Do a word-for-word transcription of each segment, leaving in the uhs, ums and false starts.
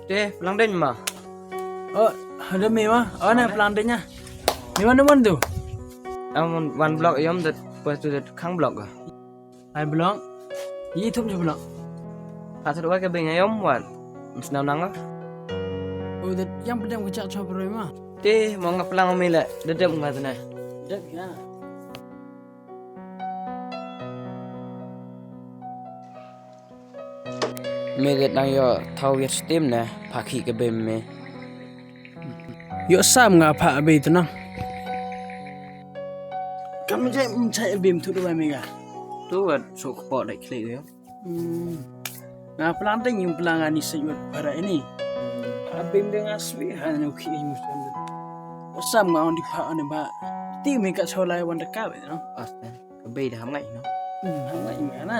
Te, plang ding ma. Oh, ada me ma. Oh, na plang ding ya. Me ma, me ma tu. Am wan block yom dat pas tu dat khang block ga. Ai block. Yi thum ju block. Ka thum wa ke beng yom wan. Msnam nang ga. Oh, dat yang pedang kecak chop roi ma. Te, mo nga plang me le. Dat dem nga tena. Dat ya. Me dei nang ïoh thaw wiar stem ne, pha khih ka bem me. Ïoh sam nga pha bem tu nang. Kam jai mchai bem tu dua me ga. Tu wat sok kepok dai klik ïa. Hmm. Nga plang ding ïa plang ani sa ïoh para ini. Pha bem ding aswi ha ne u khih ïa sam. Sam nga on di pha on ba. Ti me ka cholai wan da ka be no. Asta. Ka bei da ham ngai no. Hmm, ham ngai me na.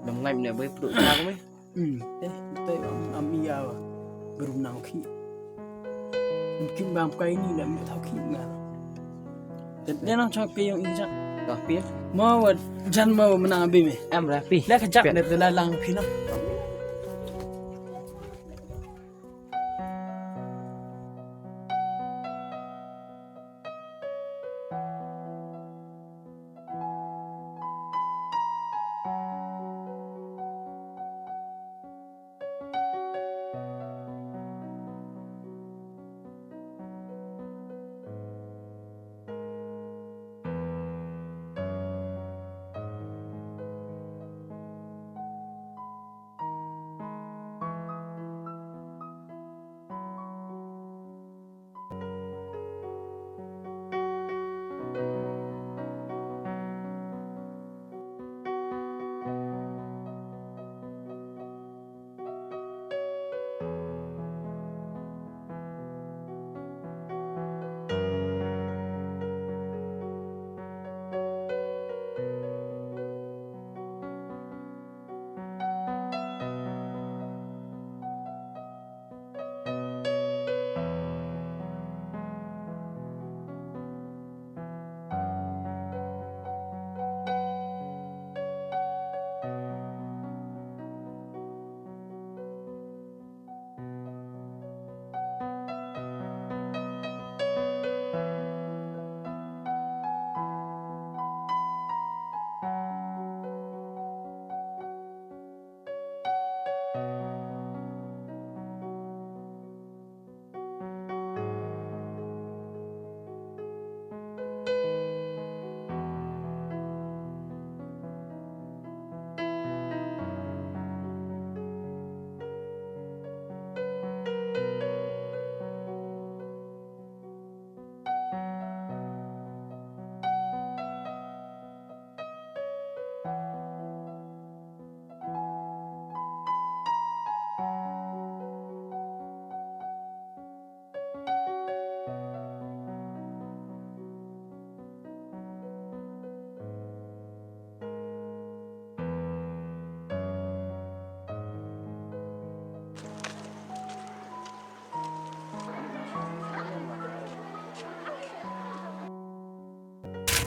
Dam ngai me bei pru ka ko me. Hmm, eh, te am, am iya ba. Berum nang khi. Mungkin bam kai ni dah me thau khi nga. Te nang chang pe yong i jak. Ka pi. Ma wa jan ma wa menang abi me. Am rapi. Dah kejap dah dah lang pi no.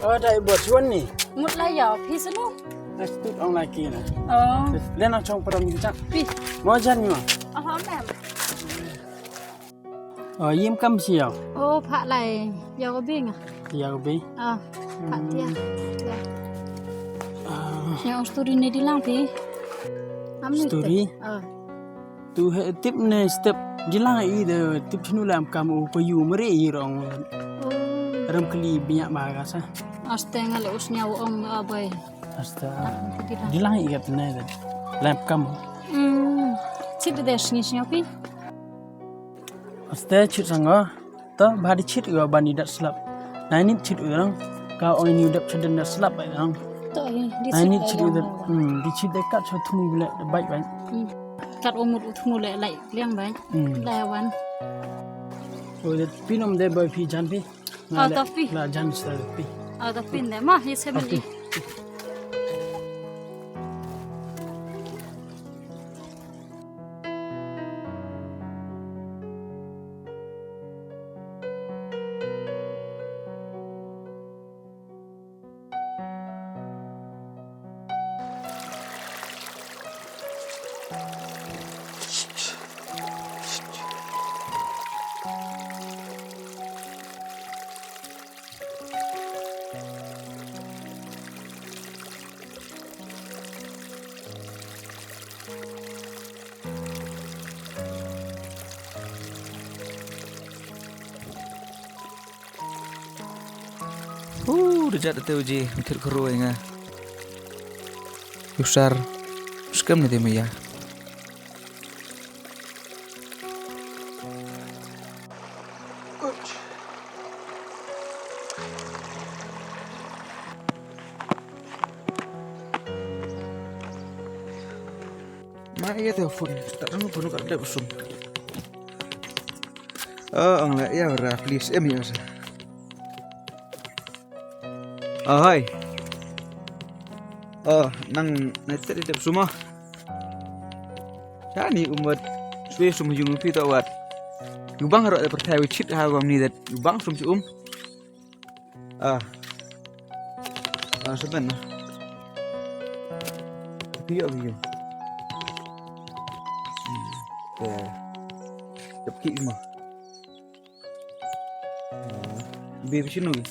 Oh, dai bot chuan ni. Mut la ya phi sunu. Astut ong la ki na. Oh. Len ang chong param ni chak. Pi. Mo jan ni ma. Oh, mem. Oh, yim kam siaw. Oh, pha lai. Ya ko bing. Ya ko bing. Ah, pha tia. Ya. Ah. Ya, ong story ni di lang pi. Am ni story? Ah. Tu he tip ne step di lang i de tip chnu lam kam u pa yu mari i rong. Oh. Ram kli binya ma ga sa. Aste nga le us nya ong abai. Asta. Di lang. Di lang i gat ne de. Lam kam. Hmm. Chit de sngi sngi pi. Aste chit sanga. Ta bha di chit u ban di dat slap. Nai nit chit u dang. Ka ong ni u dep chit dat slap bai dang. To hi di Nai chit nit chit u dang. Hmm, di chit de kat so thmu bile bai bai. Hmm. Kat o mut u thmu le lai liang bai. Hmm. Lai wan. O de pinom de bai pi jan pi. Au to pi. La jan sta pi. Au to pin de ma hi se men di. Hu, da jat te uji, mithir khuru nga. Usar, skam ni te maya. Ma iya te phone, ta dang phone ka dep sum. Oh, ang la iya ra please em iya sa. Oh, hai. Oh, nang nai te dep sum ah. Shani umbat swe sum yung pi ta wat. Yubang ro da pertai wi chit ha gom ni dat yubang sum si um. Ah. Ah, sebentar. Tapi ya, ya. Hmm. Ya. Tapi mah. Ah, bi sini.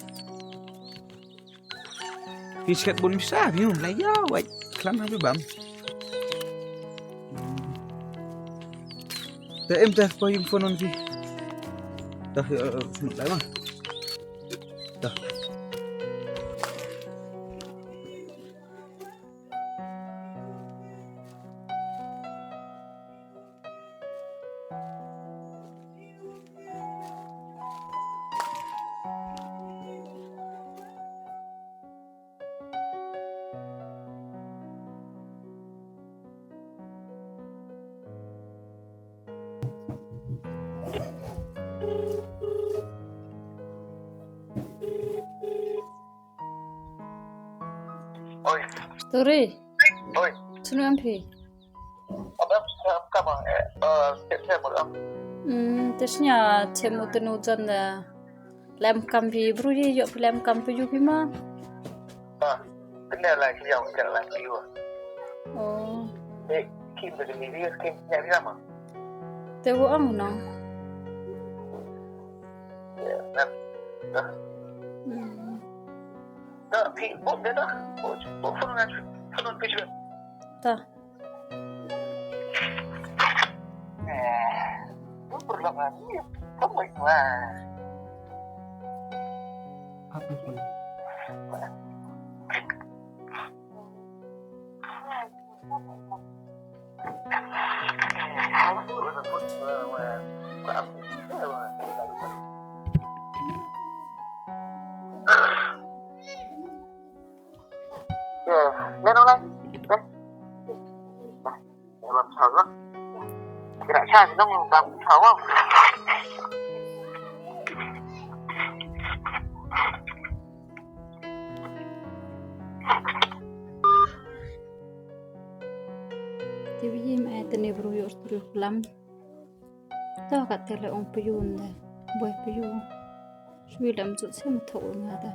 Bi skat bun bisa, bi um lah ya, wai. Klan ha bi bam. Te em te, pa yung phone on phi. Dah, ya, smat lai ma. Dah. Oi. Turi. Oi. Sunu am phi. Abang, eh, kam, eh, eh, siap, siap, bang. Hmm, te snya chemu tenu jan da. Lem kam phi bru ye yok lem kam phi yu phi ma. Ah, kena lah siap, kena lah siap. Oh. Eh, kim da ni dia, kim nya ni lama. Te wo ang no. Ya, nah. Nah. Hmm. Nah, phi, bok dia dah. Bok, bok phone lah, phone phi juga. Dah. Te wi im ai te ne bru yor tru lam. To ka te le ong pyu nda. Boi pyu. Swi lam jut sem tho nga da.